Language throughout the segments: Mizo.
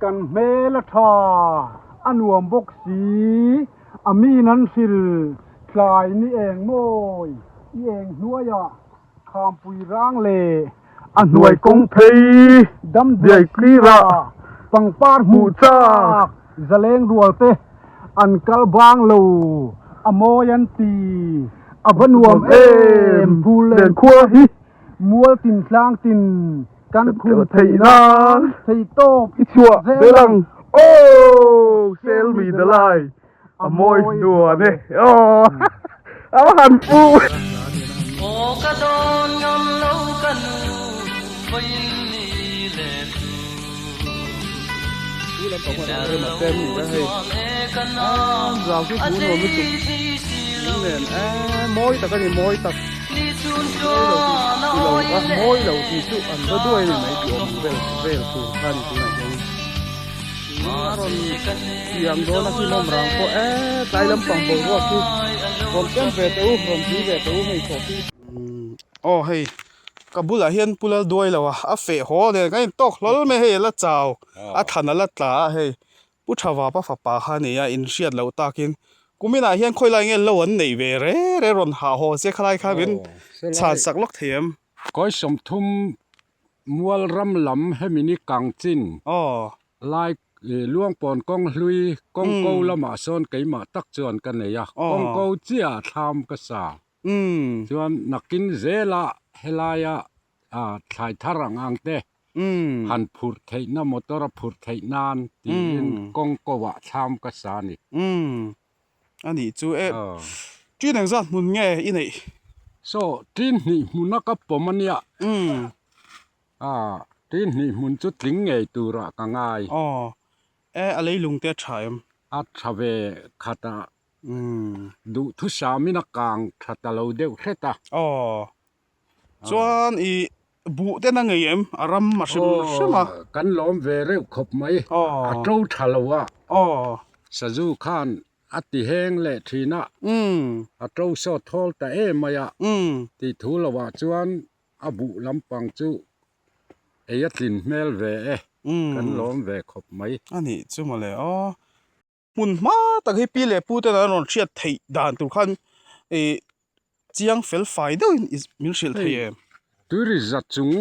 Kan hmel a tha, a nuam bawk si, a min an hril tlai ni eng mawi i eng hnuaiah khampui rang leh a hnuai kawng phei dam duai sirah pangpar hmuh chak zaleng rual te an kal bang lo a mawi an ti a va nuam em phul len khua hi mual tin tlang tin Kan khum theih nan thei tawp i chhuah zel ang Aw sel mi the lai a mawi hnuan e aw a va han pu. Aw ka dawn ngam lo ka nu vawiin ni leh tu I tel lo chuan e ka na a tlei thei si lo Mawi tak a ni mawi tak. Ni chhun chuan a awi leh Mawi lo tih chu an va duai ni mai tih awm vel vel tur kha ni tunah hian a rawn siam dawn a khi mawm rang pawh e tlai lampang boruak hi rawn ken ve teh u rawn tui ve teh u hei thawh hi. Aw hei ka bulah hian pu lal duai lo a a feh haw nen kan intawk hlawl mai hei a la chau a thlan a la tla a hei Pu Thavapa fapa kha a ni a, inhriat loh takin kuminah hian khawi lai nge lo an neih ve re re rawn hah haw che khalai kha min chhan sak lawk thei em? Kawi 30 mual ram lam hemi ni kang chin lai Luangpawn kawng hlui kawng ko lamah sawn keimah tak chuan ka nei a, kawng ko chiah thlam ka sa. Chuan nakin zela helaia thlai thar ang ang te han phurh theihna motor a phurh theih nan tiin kawng ko ah thlam ka sa a ni. Umm a nih chu e. Ṭin eng zat hmun nge i neih? Saw ṭin hnih hmuna ka pawm a nia. Umm. Ṭin hnih hmun chu tling ngei turah ka ngai. Aw e a leilung te a ṭha em? A ṭha ve khat a. Duhthusamin a kang ṭha ta lo deuh hret a. Aw Chuan i buh ten a ngei em? A ram a hrim hrim a. Aw, kan lawm ve reuh khawp mai. A to tha lo a. Sazu khan a ti heng leh thin a. A to sawt thawl ta em mai a. Tih thu lo ah chuan a buh lampang chu ei a tlin hmel ve e. Kan lawm ve khawp mai. A nih chu mawle aw. Hmun hma tak hi pi leh pu ten an rawn hriat theih dan tur khan ih chiang fel fai deuhin min hrilh thei em? Tui za chung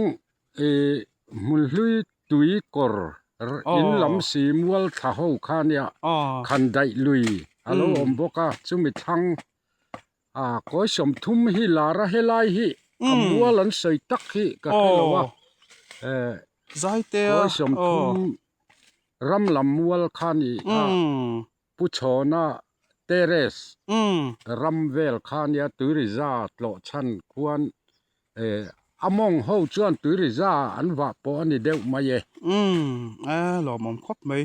ih hmun hlui tui kawr in lam si mual thla ho kha nia khan daih lui a lo awm bawk a chumi thlang a kawi 30 hi lar a helai hi a mual an sawi tak hi ka hre lo a eh kawi 30 Ram lam mual kha ni a, Pu Chhawna terrace ram vel kha nia Tuiriza tlawh chhan khuan a mawng ho chuan Tuiriza an vah pawh a ni deuh mai e. Umm e lawmawm khawp mai.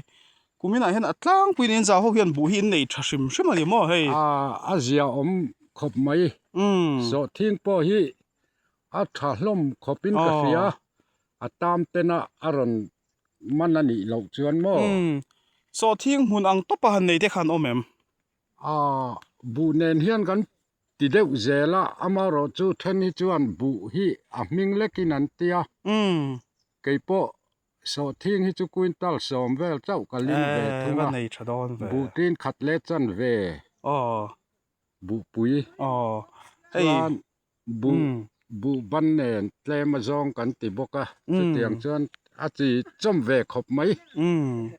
Kuminah hian a tlangpuiin in zah ho hian buh hi in nei tha hrim hrim a ni maw hei? A zia awm khawp mai. Sawhthing pawh hi a tha hlawm khawpin ka hria. A tam tena a rawn man a nih loh chuan maw? Umm, sawhthing hmun ang tawpa han nei te khan awm em? Aaa, buh nen hian kan ti deuh zel a, amaherawh chu then hi chuan buh hi a hming lekin an ti a. Umm. Kei pawh sawhthing hi chu quintal 10 vel chauh ka lim ve thung a, buh tin khat leh chan ve. Aw. Buhpui. Aw. Hei. Chuan Buh buh ban nen tlem a zawng kan ti bawk a, chutiang chuan a chi chawm ve khawp mai. Umm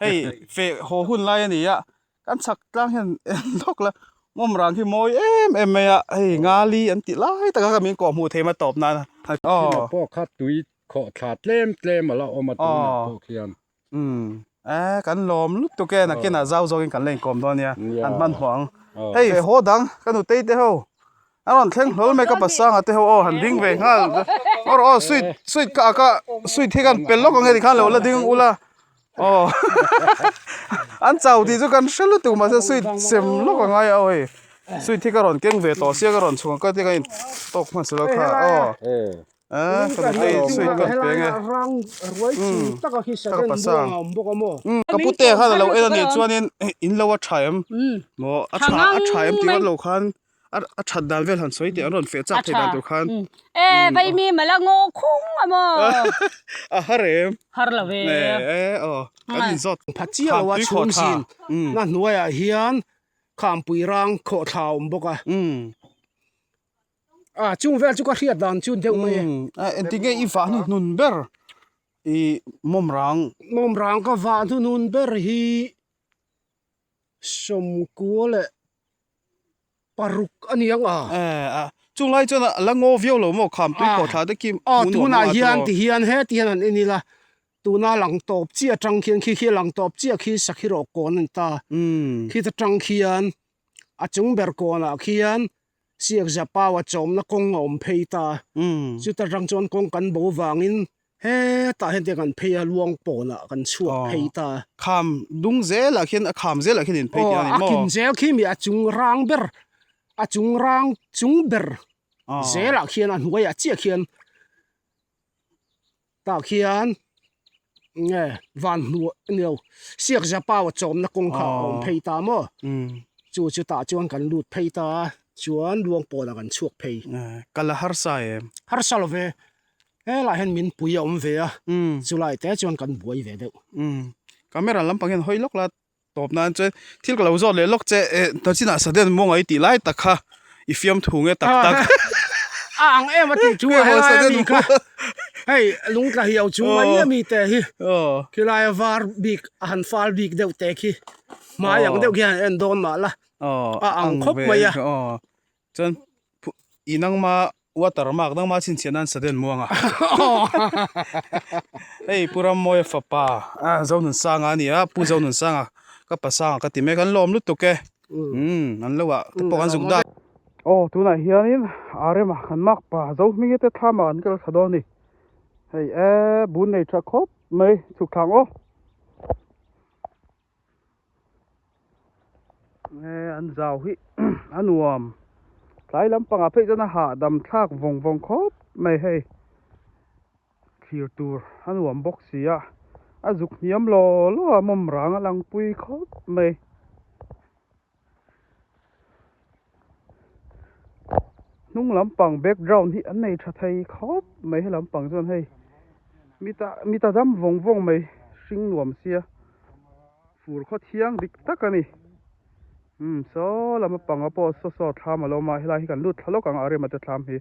hei feh haw hun lai a ni a, kan chhak tlang hian en lawk la mawm rang hi mawi em em mai a, hei ngali an tih lai taka kha min kawh hmuh thei mai tawp nan a. Thil a pawh kha tui khawh thla tlem tlem a la awm a tunah pawh khian. Umm eh kan lawm lutuk e nakinah zau zawkin kan la inkawm dawn nia an hmanhmawh ang. Hei haw dang ka nutei te ho a rawn thleng hlawl mai ka pasanga te ho aw han ding ve nghal aw rawh aw sweet sweet ka ak a sweet hi kan pel lawk ang e tikhan lo la ding ula aw an chau tih chu kan hre lutuk mahse sweet sem lawk ang ai a aw hei sweet hi ka rawn keng ve tawh sia ka rawn chhung ang ka ti ka in tawk hman silo kha aw. Eh, ka nutei sweet ka peng e. Ka pasang. Ka pute khan a lo en a nih chuanin in lo a tha em? Maw a tha a tha em tih ngawt lo khan A that dan vel han sawi teh an rawn feh chak thei dan tur khan. E vai mi mala ngaw khung a maw. A har em. Har lo ve. E aw kan in zawt. Pha chiah lo a chhum zin na hnuaiah hian khampui rang khawhthla a awm bawk a. A chung vel chu ka hriat dan chu deuh mai e. A engtin nge i vah hnuhnun ber i mawmrang. Mawmrang ka vah hnuhnun ber hi sawmkua leh paruk a ni ang a. A chung lai chuan a la ngaw viau lo maw kham tui khawh thla te khi hmuh nuam tunah hian ti hian heti hian an en ila tuna lang tawp chiah atang khian khi khi lang tawp chiah khi sakhi rawh kawn a ni ta khita tang khian a chung ber kawnah khian siak zapau a chawmna kawng a awm phei ta chuta tang chuan kawng kan bo vangin Hetah hian tiang kan phei a luang pawnah kan chhuak phei ta. Kham dung zelah khian a kham zelah khian in phei tih a ni maw? Aw a kin zel khi mi a chung rang ber a chung rang chung ber zelah khian a hnuaiah chiah khian tah khian nge van hnuai a ni lo siak zapau a chawmna kawng kha a awm phei ta maw? Chu chu tah chuan kan lut phei ta a chuan luang pawnah kan chhuak phei. Kal a harsa em? Harsa lo ve. Helaiah hian min pui a awm ve a, chulai te chuan kan buai ve deuh. Camera lampang hian hawi lawk la tawp nan chuan thil ka lo zawt leh lawk che eh tachinah sudden mawnga i tih lai tak kha i fiam thu nge tak tak. A ang em a tih chu a helai ami kha hei lungtla hiau chung mai ami te hi khilai a var bik a han fal bik deuh te khi hmai ang deuh khi han en dawn mah la a ang khawp mai a. Chuan i nangma water mark nangma chhinchhiah nan sudden muang a. Hei Pu Rammawia fapa Zonunsanga a ni a, Pu Zonunsanga ka pasanga ka ti mek an lawm lutuk e. Umm an lo ah te pawh an zuk dai. Aw tunah hianin Arema kan mark pa Zohmingi te thlam ah kan kal thla dawn a ni. Hei e bun nei tha khawp mai chhuk thlang aw. An zau hi a nuam tlai lampangah phei chuan a hahdam thlak vawng vawng khawp mai hei thlir tur a nuam bawk si a a zuk hniam law law a mawm rang a lang pui khawp mai. Hnung lampang background hi an nei tha thei khawp mai he lampang chuan hei mita mita dam vawng vawng mai hring nuam sia fur khaw thiang dik tak a ni umm saw lama panga pawh saw saw thlam a lo awm a helai hi kan lut thla lawk ang a rema te thlam hi.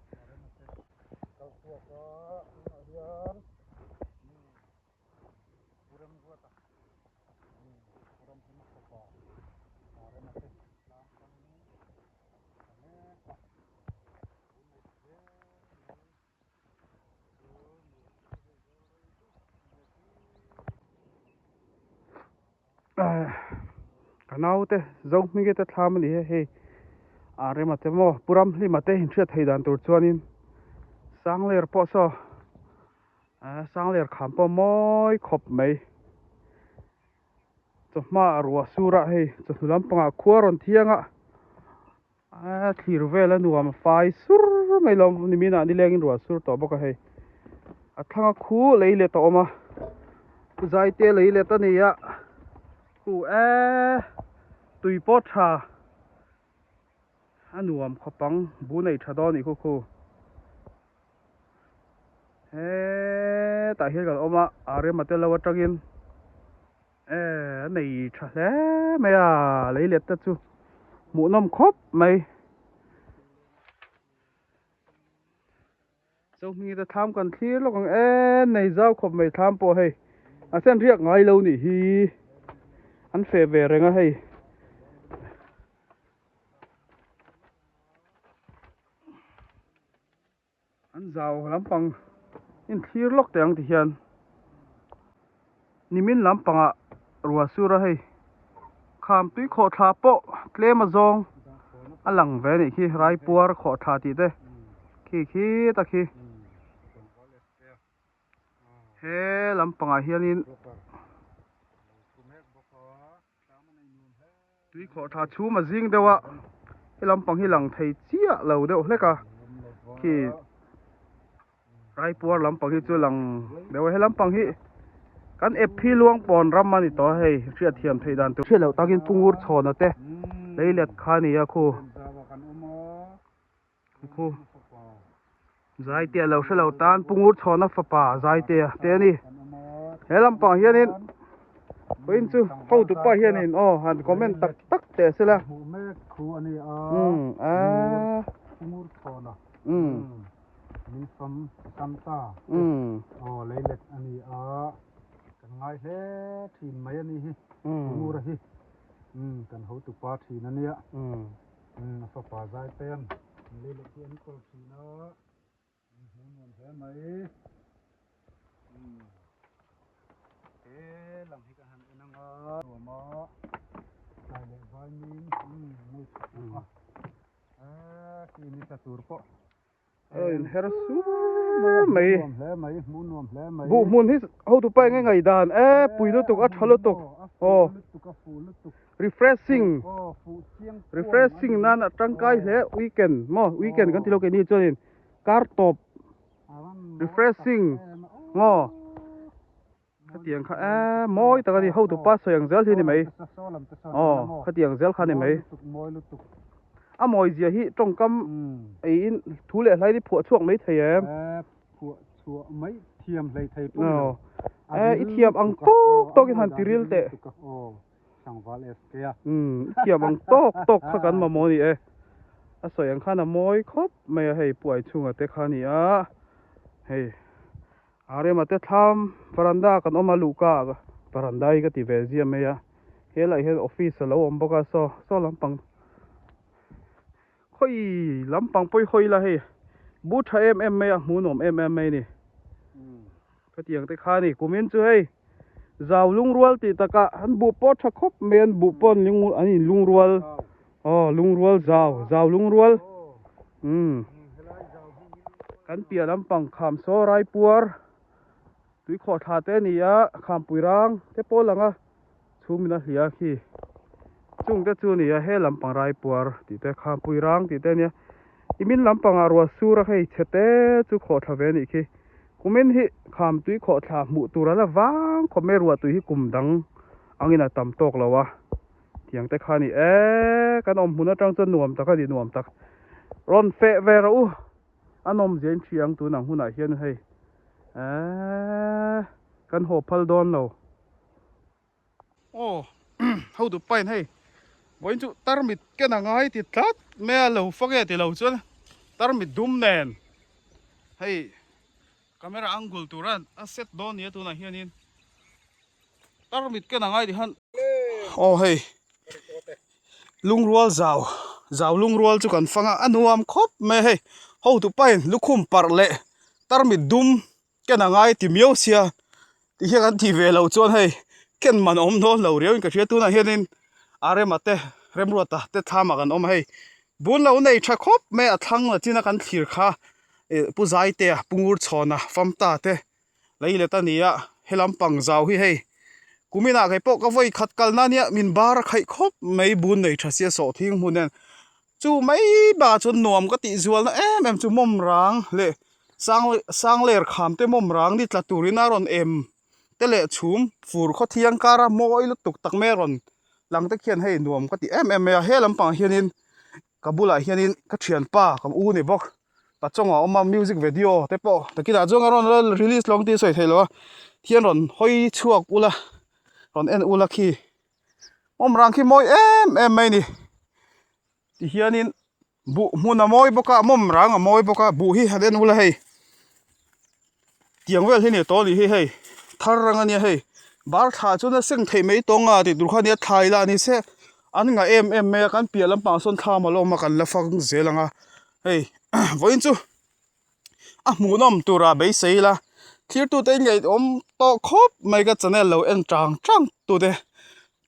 Ka naute Zohmingi te thlam a ni he hei a rema te maw Pu Ramhlima te inhriat theih dan tur chuanin Sangler pawh saw Sangler kham pawh mawi khawp mai. Chawhma a ruah sur a hei chawhnu lampangah khua rawn thiang a a thlir vel a nuam a fai sur mai lo nimin ah nilengin ruah sur tawh bawk a hei a thlang a khu lei let a awm a zaite lei let a ni a khu eee tui pawh tha a nuam khawp ang bu nei tha dawn a nih khu khu. Hetah hian kan awm a a rem a tel lo atangin eh a nei tha hle mai a lei let te chu hmuhnawm khawp mai. Zohmingi te thlam kan thlir lawk ang e nei zau khawp mai thlam pawh hei a sen riak ngai lo nih hi an feh ve reng a hei. An zau lampang in thlir lawk teh ang ti hian nimin lampangah ruah sur a hei kham tui khawh thla pawh tlem a zawng a lang ve a nih khi raipuar khawh thla tih te khi khi tak hi he lampangah hianin Tui khawh tha chhum a zing deuh a, he lampang hi lang thei chiah lo deuh hlek a, khi Raipuar lampang hi chu lang deuh a, he lampang hi kan ep hi Luangpawn ram a ni tawh a hei hriatthiam theih dan tur. Hriat loh takin Pungur chhawna te lei let kha a ni a khu. Khu Zaitea lo hre lo tan Pu Ngurchhawna fapa Zaitea te a ni. He lampang hianin vawiin chu hotupa hianin aw han comment tak tak teh se la. Umm a. Umm. Umm. Umm. A fapa zai pen lei leh hi an kawl thin a, an hmuh nuam hle mai. He lam hi ka han en ang a, nuam a, tlai leh vaimin nei tha bawk a, eee khi ni tla tur pawh. A in her sur mai. Nuam hle mai, hmuh nuam hle mai. Buh hmun hi hotu pa enge ngaih dan e pui lutuk a tha lutuk. Aw lutuk a fu lutuk. Refreshing. Aw fuh chiang kuam. Refreshing nan a tangkai hle weekend maw weekend kan ti lo keini chuanin kar tawp refreshing maw. Khatiang kha e mawi tak a ni hotu pa sawi ang zel hi a ni mai aw khatiang zel kha a ni mai a mawi zia hi tawngkam eiin thu leh hlai hi phuah chhuak mai thei em e i thiam ang tawk tawk in han ti ril teh i thiam ang tawk tawk kha kan mamawh a ni e a sawi ang khan a mawi khawp mai a hei puai chhunga te kha a ni a hei. A rema te thlam varanda kan awm a luhka varanda hi ka ti ve zia mai a helaiah hian office a lo awm bawk a saw saw lampang khawi lampang pawh i hawi ila hei bu tha em em mai a hmuh nuam em em mai a ni khatiang te kha a ni kumin chu hei zau lungrual tih takah an buh pawh tha khawp mai a an buh pawh an in lungrual Aw lungrual zau zau lungrual umm kan piah lampang kham saw raipuar tui khawh thla te a ni a khampui rang te pawh a lang a chhum in a hliah a khi chung te chu a ni a he lampang raipuar tih te khampui rang tih te a nia i min lampangah ruah sur a hei chhe te chu khawh thla ve a nih khi kumin hi kham tui khawh thla hmuh tur a la vang khawp mai ruah tui hi kum dang angin a tam tawk lo a. Tiang te kha a ni e, kan awm hmun atang chuan nuam tak a ni nuam tak. Rawn feh ve rawh u, a nawm zia in hria ang tun ang hunah hian hei eee kan haw phal dawn lo. Aw ho duh pain hei vawiin chu tarmit ken a ngai ti tlat mai a lo fak e ti lo chuan tarmit dum nen hei camera angle tura a set dawn nia tunah hianin. Tarmit ken a ngai ti khan aw hei lungrual zau zau lungrual chu kan fang a a nuam khawp mai a hei hotu pain lukhum parh leh tarmit dum ken a ngai ti miau sia ti hian kan tih ve loh chuan hei ken man a awm dawn lo riau in ka hria tunah hianin a rema te remruata te thlamah kan awm a hei bun lo nei tha khawp mai a thlang la chin a kan thlir kha ih pu zaitea pu ngurchhawna famta te. Lei let a ni a, he lampang zau hi hei kuminah kei pawh ka vawi khat kalna ania min bar a khaih khawp mai bun nei tha sia sawh thing hmun hian chu mai bakah chuan nuam ka tih zualna em em chu mawm rang leh sang sang ler kham te mawm rang ni tla turin a rawn em te leh chhum fur khaw thiang kara mawi lutuk tak mai a rawn lang te khian hei nuam ka ti em em mai a he lampangah hianin ka bulah hianin ka thianpa ka u ni bawk. Pachawng a awm a music video te pawh takinah chuan a rawn la release lo ang tih a sawi theih loh a thian rawn hawi chhuak ula rawn en ula khi awm rang khi mawi em em mai a ni tihianin buh hmun a mawi bawk a mawm rang a mawi bawk a buh hi han en ula hei tiang vel hi a ni tawh a nih hi hei thar ang a nia hei bar thla chuan a seng theih mai tawng a tih tur kha a nia thlai lah ni se an ngah em em mai a kan piah lampang sawn thlam a la awm a kan la fang zel ang a. Hei vawiin chu a hmuhnawm tura beisei ila thirtute in ngaihawm tawh khawp mai ka channel lo en tang tang tute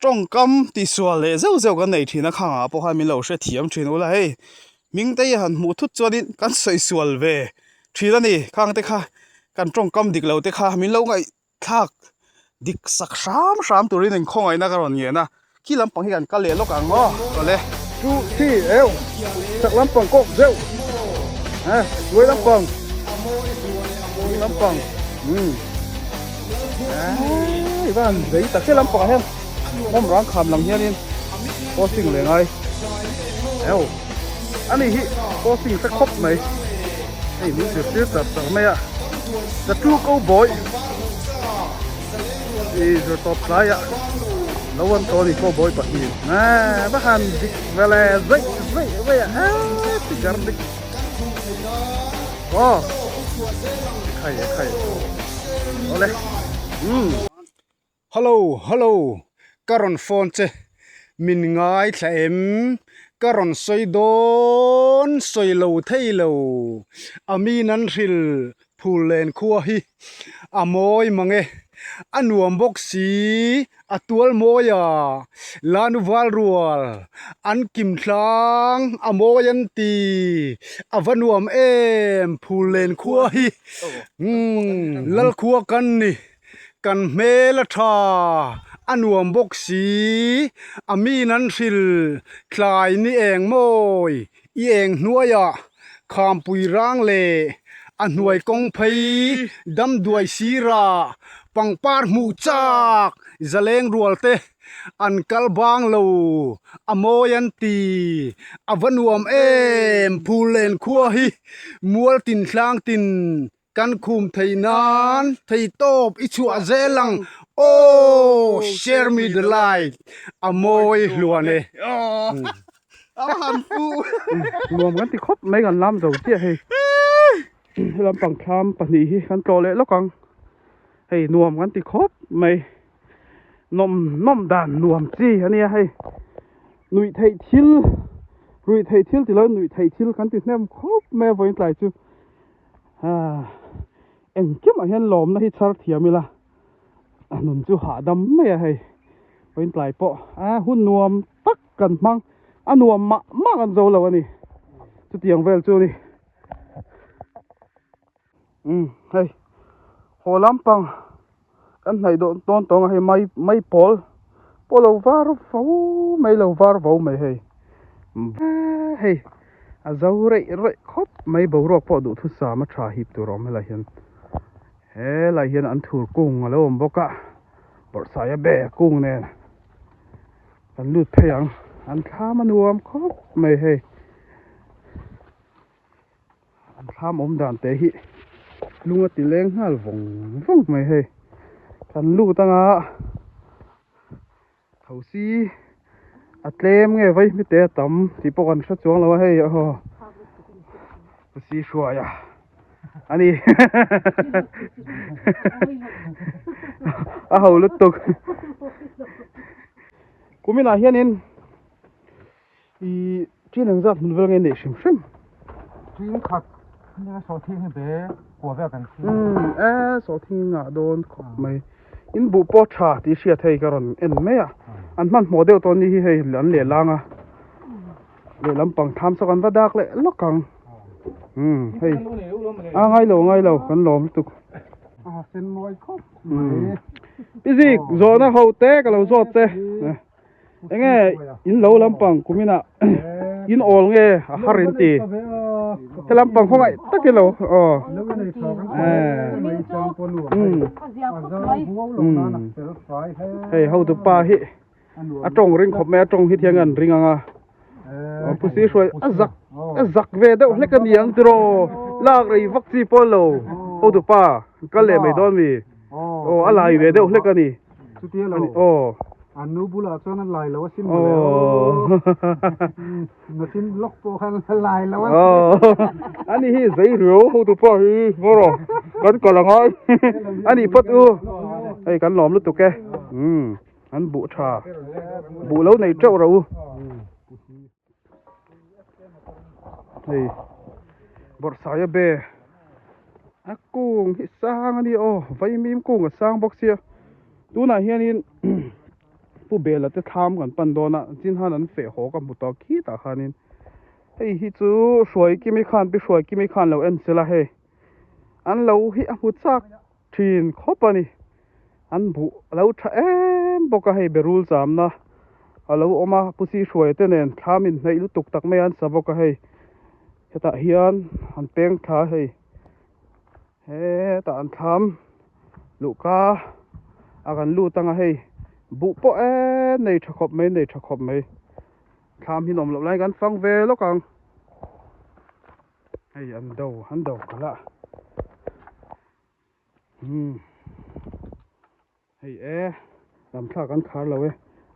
tawngkam tihsual leh zeuh zeuh kan nei thin a khangah pawh khan min lo hrethiam thin ula hei hming te hi han hmuh thut chuanin kan sawi sual ve thin a ni khang te kha kan tawngkam dik lo te kha min lo ngaih thlak dik sak hram hram turin in khawngaihna ka rawn ngen a khi lampang hi kan kal leh lawk ang aw awle. Chu khi eu chak lampang kawk zeuh eh hnuai lampang hnuai lampang umm eh i van zei tak he lampangah hian home rang kham lang hianin posting leh ngai eu. Ani hi posting hre khawp mai. Hei min zirtir char char mai a. The True Cowboy i zir tawp tlaiah lo an tawh a ni cowboy pahnih. Eee va han dik vele zeih zeih mai a eee tigar dik. Aw ekhai ekhai awle umm. Hello hello ka rawn phone che min ngaithla em ka rawn sawi dawn sawi lo thei lo a min an hril phul len khua hi a mawi mang e a nuam bawk si a tual mawi a lanu val rual an kim tlang a mawi an ti a va nuam em phul len khua hi umm lalkhua kan ni. Kan hmel a tha, a nuam bawk si, a min an hril tlai ni eng mawi, i eng hnuaiah khampui rang leh a hnuai kawng phei damduai sirah pangpar hmuh chak zaleng rual te an kal bang lo, a mawi an ti, a va nuam em Phullen khua hi mual tin hlang tin Kan khum thei nan thei tawp i chhuah zel ang aw share me the light a mawi hluan e. Nuam kan ti khawp mai kan lam zo chiah hei helam pang thlam pahnih hi kan tlawh leh lawk ang hei nuam kan ti khawp mai nawm nawm dan nuam chi a nia hei nuih theih thil ruih theih thil tilo nuih theih thil kan ti hnem khawp mai a vawiin tlai chu. Aa engkimah hian lawmna hi chhar thiam ila a nun chu hahdam mai a hei vawiin tlai pawh a hun nuam tak kan hmang a nuam mah mah kan zo lo a ni chutiang vel chu a ni umm hei haw lampang kan hnaih dawn dawn tawng a hei mai mai pawl pawh lo var vo mai lo var vo mai hei hei a zo reih reih khawp mai boruak pawh duhthusam a tha hip tur a awm helai hian helai hian an thur kung a lo awm bawk a bawrhsai a be kung nen kan lut phei ang an thlam a nuam khawp mai hei. An thlam awm dan te hi lung a ti leng nghal vawng vawng mai hei kan lut anga thosi a tlem nge vai hmite a tam tih pawh kan hre chuang lo a hei aw thosi hruai a ani a ho lutuk kuminah hianin. Ih ṭin ang zat hmun vel nge neih hrim hrim. Ṭin khat nia sawhthing hi be kua vel kan thing. Umm e sawhthing ngah dawn khawp mai. In buh pawh tha tih hriat hei ka rawn en mai a. An hmanhmawh deuh tawh ni hi hei an lehlang a. Lehlam pang tham saw kan va dak leh lawk ang. Umm hei a ngai lo ngai lo kan lawm lutuk. A sen mawi khawp mai. Pi Zik zawhna ho te ka lo zawt che. Enge in lo lampang kuminah in awl nge a har in ti he lampang khawngaih tak ilo aw hei hotu pa hi a tawng ring khawp mai a tawng hi thiang an ring ang a pusi hruai a zak a zak ve deuh hlek a ni ang tiraw lak rei vak chi pawh lo hotu pa kal leh mai dawn mi aw a lai ve deuh hlek a ni. Chutia lo. Aw. An nu bulah chuan an lai lo asin mawle aw. Nachin lawk pawh khan a lai lo asin. Aw. Ani hi zei riau hotu pawh hi maw rawh kan kal a ngai. Ani phawt u. Hei kan lawm lutuk e. Umm an buh tha. Buh lo nei teuh rawh u. Hei bawrhsaia be a kung hi sang a ni aw vaimim kung a sang bawk sia tunah hianin pu bela te thlam kan pan dawn a chin han an feh haw ka hmu tawh khitah khanin hei hi chu hruai kimi khan pi hruai kimi khan lo en sela hei an lo hi a hmu chak thin khawp a ni. An buh a lo tha em bawk a, hei berul chamna a lo awm a, pu si hruai te nen thlam inhnaih lutuk tak mai a an sa bawk a hei hetah hian an peng thla a hei hetah an thlam luhka a kan lut ang a hei buh pawh e nei tha khawp mai nei tha khawp mai thlam hi nawm loh lai kan fang ve lawk ang. Hei an do an do khalh a umm hei e lam thlak an khar lo e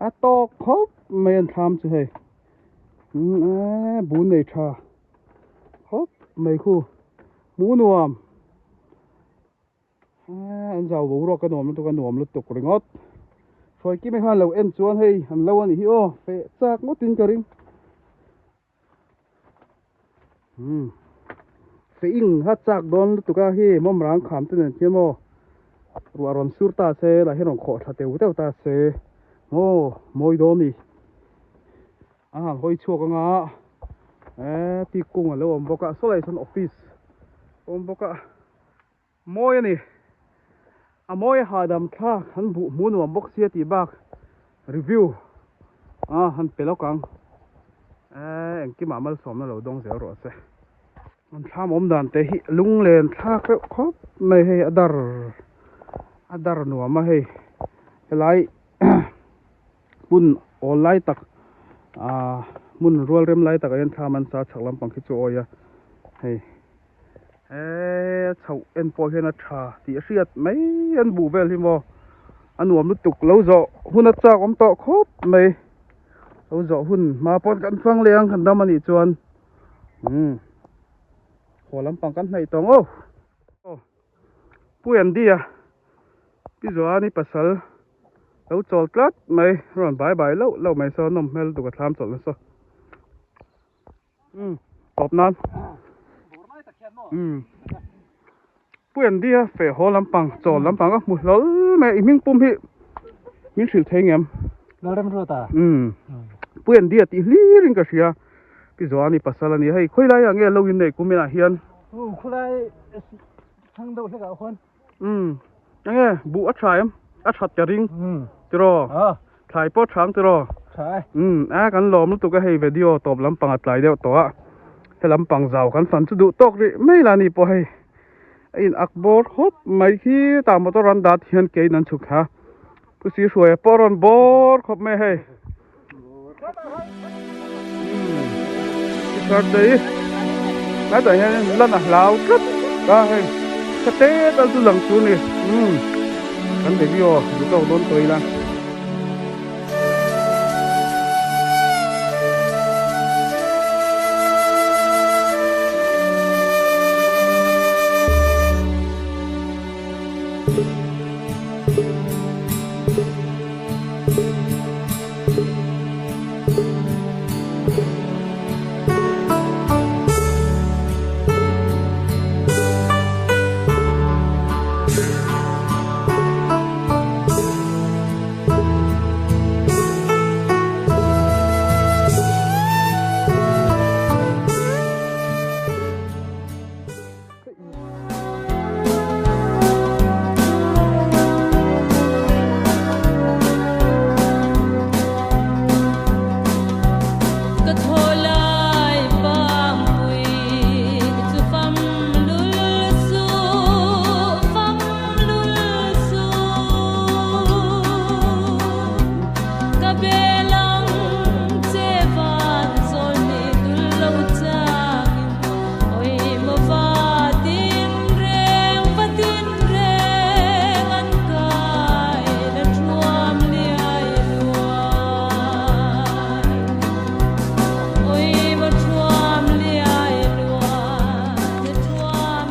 a tawk khawp mai an thlam chu hei umm e bul nei tha khawp mai khu hmuh nuam eee an zau boruak a nuam lutuk a nuam lutuk ringawt hruai kim khan lo en chuan hei an lo a nih hi aw feh chak ngawtin ka ring. Umm feh a chak dawn lutuk a hi mawmrang kham te nen khian maw ruah rawn sur ta se lah hian rawn khawh thla teuh teuh ta se maw mawi dawn a ni a han hawi chhuak anga eee ti kung a lo awm bawk a saw lai sawn office a awm bawk a. Mawi a ni. A mawi a hahdam thlak an buh hmu nuam bawk sia tih bak review a han pe lawk ang. Eee engkimah malsawmna lo dawng zel rawh se. An thlam awm dan te hi lunglen thlak reuh khawp mai hei a dar a dar nuam a hei helai hmun awl lai tak ah hmun rual rem lai takah hian thlam an sa chhak lampang khi chu a awi a hei. He chhoh en pawh hian a tha tih a hriat mai an buh vel hi maw a nuam lutuk lo zawh hun a chak awm tawh khawp mai lo zawh hun hma pawn kan fang leh ang kan dam a nih chuan umm haw lampang kan hnaih tawh ang aw aw Pu Andy a Pi Zuani pasal lo chawl tlat mai rawn bai bai loh loh mai saw nawm hmel lutuk a thlam chawlh nasa. Umm tawp nan umm pu en dia feh haw lampang chawl lampang a hmu hlawl mai a i hming pum hi min hrilh thei ngem Lalremruata umm pu en dia tih hlir in ka hria pi Zuani pasal a ni hei khawi lai ah nge lo in neih kum inah hian u khulai thlang deuh hlek ah khuan Umm enge buh a tha em a that ka ring tiraw thlai pawh a tha ang tiraw umm a kan lawm lutuk a hei video tawp lampang a tlai deuh tawh a he lampang zau kan fan chu duh tawk rih mai la ni pawh hei a in ak bawr khawp mai khi tah motor an dat hian kein an chhuk thla pu si hruaia pawh a rawn bawr khawp mai a hei. Tharte hi hetah hian lan a hlau tlat a hei ka te tal chu lang chu ni umm kan video duh tawk dawn tawh ila.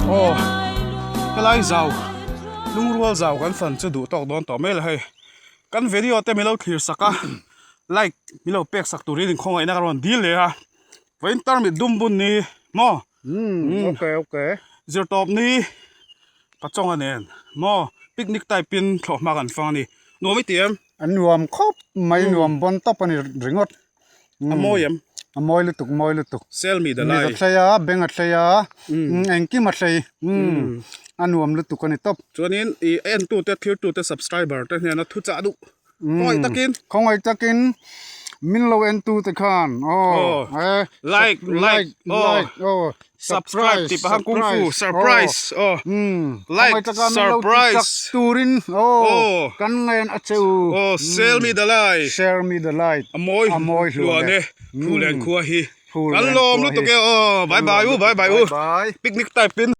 Aw helai zau lungrual zau kan fan chu duh tawk dawn tawh mai lo hei kan video te milo thlir sak a like milo pek sak turin inkhawngaihna ka rawn dil leh a. Vawiin tarmit dum bun ni maw? Umm okay okay. Zirtawp ni Pachawnga nen maw picnic type in thlawhhma kan fang a ni. Nuam i ti em? A nuam khawp mai nuam bawn tawp a ni ringawt. A mawi em? A mawi lutuk mawi lutuk. Sel mi dalai. Mit a thlei a, beng a thlei a, engkim a thlei. A nuam lutuk a ni tawp. Chuanin i entute thirtute subscriber te hnena thuchah duh Khawngaih takin. Khawngaih takin min lo en tu te khan aw eh like like like aw subscribe tih paha kung fu surprise aw like surprise turin aw kan ngain a che u aw share me the light share me the light a mawi a mawi hluan e Phulen khua hi. Kan lawm lutuk e aw bye bye u bye bye u picnic type in.